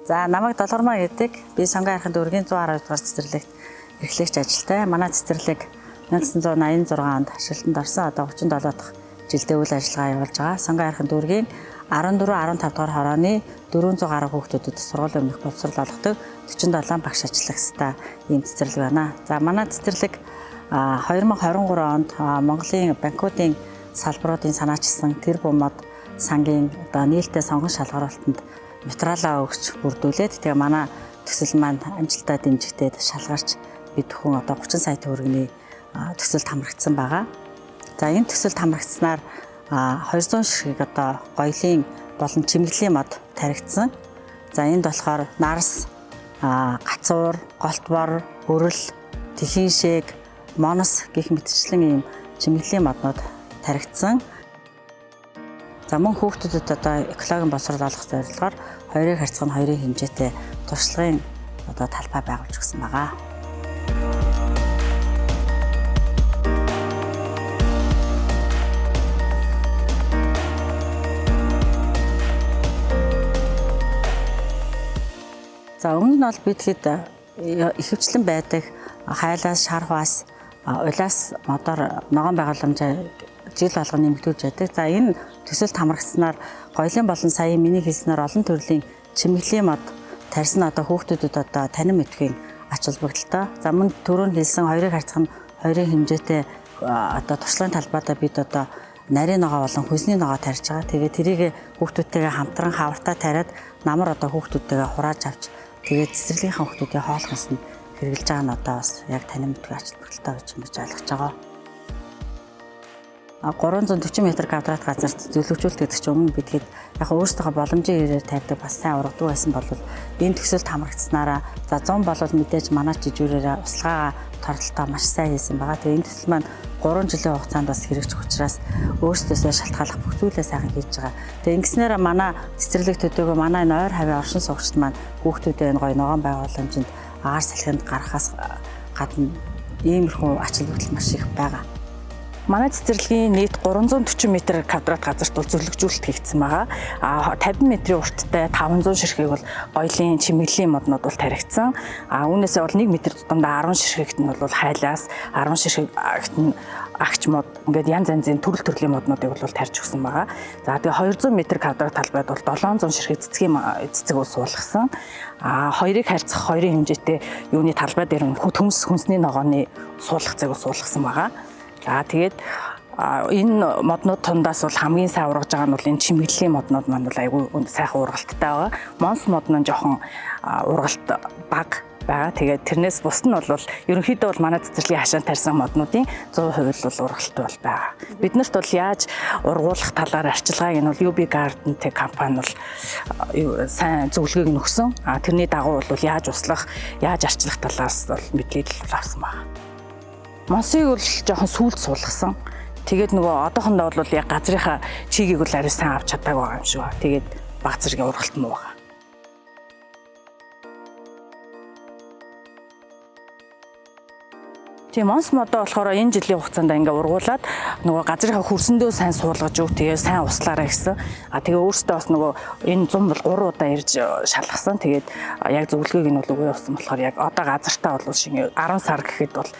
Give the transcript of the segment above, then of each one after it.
За намайг Долгормаа гэдэг. Би Сонгон архин дүүргийн 112 дугаар цэцэрлэгт эрхлэгч ажилтай. Манай цэцэрлэг 1986 онд ашиглалтанд орсон. Одоо 37 дахь жилдээ үйл ажиллагаа явуулж байгаа. Сонгон архин дүүргийн 14 15 дугаар хорооны 400 гаруй хүүхдүүдэд сургуулийн өмнөх боловсрол олгодог 47 багш ажиллагчтай ийм цэцэрлэг байна. За манай цэцэрлэг 2023 онд Монголын банкуудын салбаруудын санаачилсан тэр бумад сангийн одоо нээлттэй сонгон шалгаруултанд материалаа өгч бүрдүүлээд тэгээ манай төсөл маань амжилттай дэмжигдээд шалгарч бид хүн одоо 30 сая төгрөгийн төсөлд хамрагдсан байгаа. За энэ төсөлд хамрагдсанаар 200 ширхэг одоо гоёлын болон чимэглэлийн мод таригдсан. За энд болохоор нарс, гацуур, голтбор, өрөл, тэхийн шэг, монос гэх мэтчлэн ийм чимэглэлийн моднууд таригдсан. За мөн хүүхдүүдэд одоо экологийн боловсрол олгох зорилгоор хоёрыг харьцах нь хоёрын хэмжээтэй туршлагын одоо талбай байгуулж өгсөн байгаа. За өмнө нь бол бид хэд ихэвчлэн байдаг хайлаас, шархваас, улаас модоор ногоон байгууламжаа жил болгон нэмэгдүүлж байдаг. За энэ төсөлд хамрагдсанаар гоёлын болон саяын миний хэлснээр олон төрлийн чимэглэлийн мод тарьсан одоо хүүхдүүдэд одоо танин мэдхийн ач холбогдолтой. За мөн түрүүн хэлсэн хоёрыг харьцах нь хоёрын хэмжээтэй одоо туршлагын талбайдаа бид одоо нарийн ногоо болон хөлсний ногоо тарьж байгаа. Тэгээд тэрийг хүүхдүүдтэйгээ хамтран хавартаа тариад намар одоо хүүхдүүдтэйгээ хурааж авч тэгээд цэцэрлэгийнхаа хүүхдүүдийн хоол хүнс нь хэрэглэж байгаа нь одоо бас яг танин мэдгүй ач холбогдолтой гэж ингэж ойлгож байгаа. 340 м квадрат газарт зөвлөгчүүлэлт гэдэг чинь өмнө бид хэд яг өөрсдийнхөө боломжийн хэрээр тавьдаг бас сайн ургадаг байсан бол энэ төсөлд хамрагдсанаараа за 100 болол мэдээж манай жижүүрээрээ услаагаа торолтоо маш сайн хийсэн байгаа. Тэгээ энэ төсөл маань 3 жилийн хугацаанд бас хэрэгжих учраас өөрсдөөсөө шалтгааллах бүх зүйлээ сайхан хийж байгаа. Тэгээ ингэснээрээ манай цэцэрлэг төдөөгөө манай энэ ойр хавийн оршин суугчид маань хүүхдүүдээ энэ гоё ногоон байгууламжинд агаар салхинд гарахаас гадна иймэрхүү ач холбогдол маш их байгаа. Манай цэцэрлэгийн нийт 340 м квадрат газарт бол зөвлөгжүүлэлт хийгдсэн байгаа. А 50 метрийн урттай 500 ширхэг бол гоёлын чимэглэлийн моднууд бол таригдсан. А үүнээсээ бол 1 м тутамдаа 10 ширхэгт нь бол хайлаас 10 ширхэгт нь агч мод ингээд янз янзын төрөл төрлийн моднуудыг бол тарьж өгсөн байгаа. За тэгээ 200 м квадрат талбайд бол 700 ширхэг цэцгийн цэцэг бол суулгасан. А хоёрыг харьцах хоёрын хэмжээтэй юуны талбай дээр төмс хүнсний ногооны суулгах зэг бол суулгасан байгаа. За тэгээд энэ моднууд тундаас бол хамгийн сайн ургаж байгаа нь бол энэ чимэглэлийн моднууд маань бол айгүй сайхан ургалттай байгаа. Монс мод нь жоохон ургалт бага байгаа. Тэгээд тэрнээс бус нь бол ерөнхийдөө бол манай цэцэрлэгийн хашаанд тарьсан моднуудын 100% бол ургалт бол байгаа. Бид нарт бол яаж ургуулах талаар арчилгааг нь бол UB Garden Tech компани бол сайн зөвлөгөөг нь өгсөн. А тэрний дагуу бол яаж услах, яаж арчлах талаас бол мэдээлэл авсан байна. Монсыг бол жоохон сүүлд суулгасан. Тэгээд нөгөө одоохондоо бол яг газрынхаа чигийг бол арай сайн авч чадаагүй байгаа юм шиг байна. Тэгээд баг зэргийн ургалт муу байгаа. Тийм монс модоо болохоор энэ жилийн хугацаанд ингээ ургуулад нөгөө газрынхаа хөрсөндөө сайн суулгаж өг, тэгээ сайн услаарай гэсэн. А тэгээ өөртөө бас нөгөө энэ зам бол 3 удаа ирж шалгасан. Тэгээд яг зөвлөгөөг нь бол үгүй явсан болохоор яг одоо газартаа бол шинэ 10 сар гэхэд бол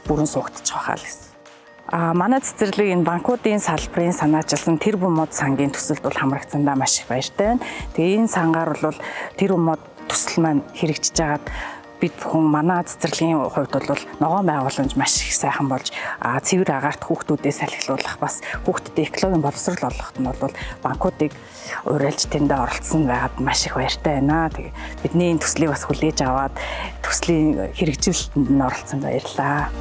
бүрэн суугдчих байхаа л гэсэн. А манай цэцэрлэг энэ банкуудын салбарын санаачилсан тэр бумод сангийн төсөлд бол хамрагдсандаа маш их баяртай байна. Тэгээ энэ сангаар бол тэр бумод төсөл маань хэрэгжиж байгаад бид бүхэн манай цэцэрлэгийн хувьд бол ногоон байгууламж маш их сайхан болж цэвэр агаарт хүүхдүүдээ салхилуулах бас хүүхдэд экологийн боловсрол олгоход нь бол банкуудыг уриалж тэндээ оролцсон байгаад маш их баяртай байна. Тэгээ бидний энэ төслийг бас хүлээж аваад төслийн хэрэгжүүлэлтэнд нь оролцсон баярлалаа.